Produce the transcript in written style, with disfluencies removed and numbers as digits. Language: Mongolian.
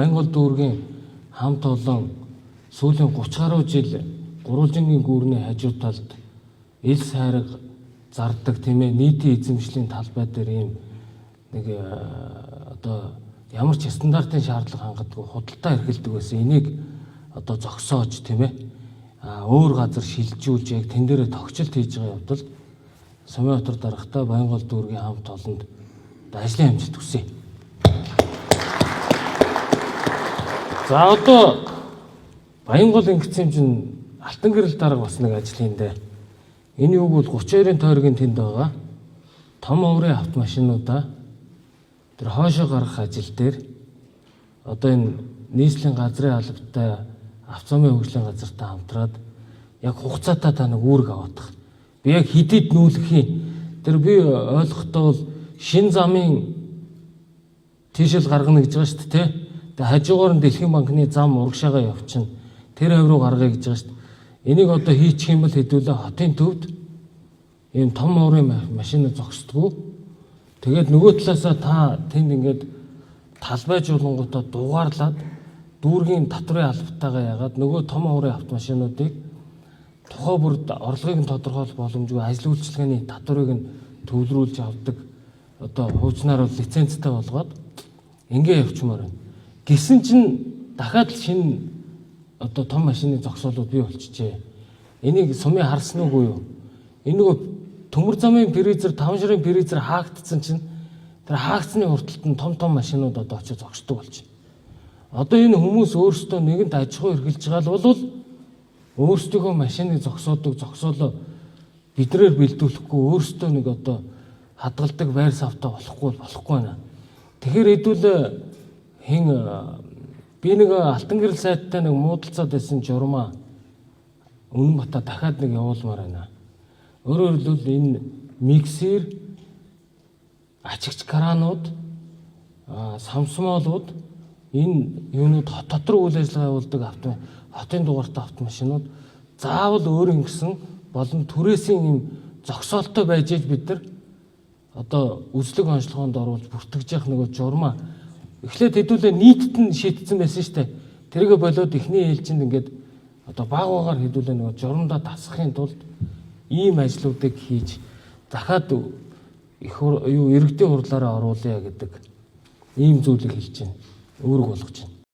Баянгол дүүргийн хамт олон сүүлийн 30 гаруй жил гурвалжингийн гүүрний хажуу талд ил сайраг зардаг, тийм ээ, нийтийн эзэмшлийн талбай дээр ийм нэг одоо ямар ч стандартын шаардлага хангадаггүй худалдаа эрхэлдэг байсан. Энийг одоо зогсоож, тийм ээ, өөр газар шилжүүлж яг тэн дээрээ тогтчлт хийж байгаа явдалд Сумын отор даргатай Баянгол дүүргийн хамт олонд ажлын амжилт хүсье. За одоо Баянгол ингэсэн чинь Алтан гэрэл дарга бас нэг ажил хийндэ. Энэ юуг бол 32-ын тойргийн тэнд байгаа том оврын автомашинуудаа тэр хоошоо гаргах ажил дээр одоо энэ нийслэлийн газрын албатай автозамын хөгжлийн газартай хамтраад яг хугацаатай та нэг үүрэг аваадах. Би яг хэдийд нүүлэх юм. Тэр би ойлгохдоо бол шин замын тийшэл гаргана гэж байгаа шүү дээ, тэ. Тэгээ хажуугаар нь Дэлхийн банкны зам урагшаага явчихна. Тэр хавь руу гаргая гэж байгаа шүү дээ. Энийг одоо хийчих юм бол хэдүүлээ хотын төвд ийм том уурын машина зогсдгоо. Тэгээд нөгөө талаасаа та тэнд ингээд талбайжуулангуудаа дугаарлаад дүүргийн татврын албатайгаа ягаад нөгөө том уурын автомашинуудыг тухай бүрд орлогыг нь тодорхойлох боломжгүй ажил үйлчилгээний татварыг нь төвлөрүүлж авдаг одоо хуучнаар бол лицензтэй болгоод ингээ явчмаар байна. Гисэн чинь дахиад л шинэ одоо том машины зогсоолууд бий болчихжээ. Энийг сумын харсан уугүй юу? Энэ нөгөө төмөр замын фризер, таван ширийн фризер хаагдсан чинь тэр хаагдсны хурдталт нь том том машинууд одоо очиж зогсдог болчихно. Одоо энэ хүмүүс өөрсдөө нэгэнт аж ахуй эрхэлж байгаа л бол өөрсдийнхөө машиныг зогсоодог зогсоолоо бидрээр бэлдүүлэхгүй өөрсдөө нэг одоо хадгалдаг байр савтаа болохгүй байна. Тэгэхээр хэдүүл хин би нэг Алтан гэрэл сайттай нэг муудалцаад байсан журмаа Үнэн бата дахиад нэг явуулмаар байна. Өөрөөр хэлбэл энэ миксер, ачигч кранууд, самсмолууд энэ юунууд хот дотор үйл ажиллагаа явуулдаг авто хотын дугаартай автомашинууд заавал өөр ингэсэн болон түрээсийн юм зогсоолтой байж ээж бид нар одоо үзлэг онцлогоонд оруулж бүртгэж явах нөгөө журмаа эхлээд хэдүүлээ нийтэд нь шийдсэн байсан шүү дээ. Тэрийгэ болоод эхний ээлжинд ингээд одоо баг багаар хэдүүлээ нөгөө журамдаа дасгахын тулд ийм ажлуудыг хийж дахиад их юу иргэдийн хурлаараа оруулъя гэдэг ийм зүйлийг хэлж байна. Үүрэг болгож байна.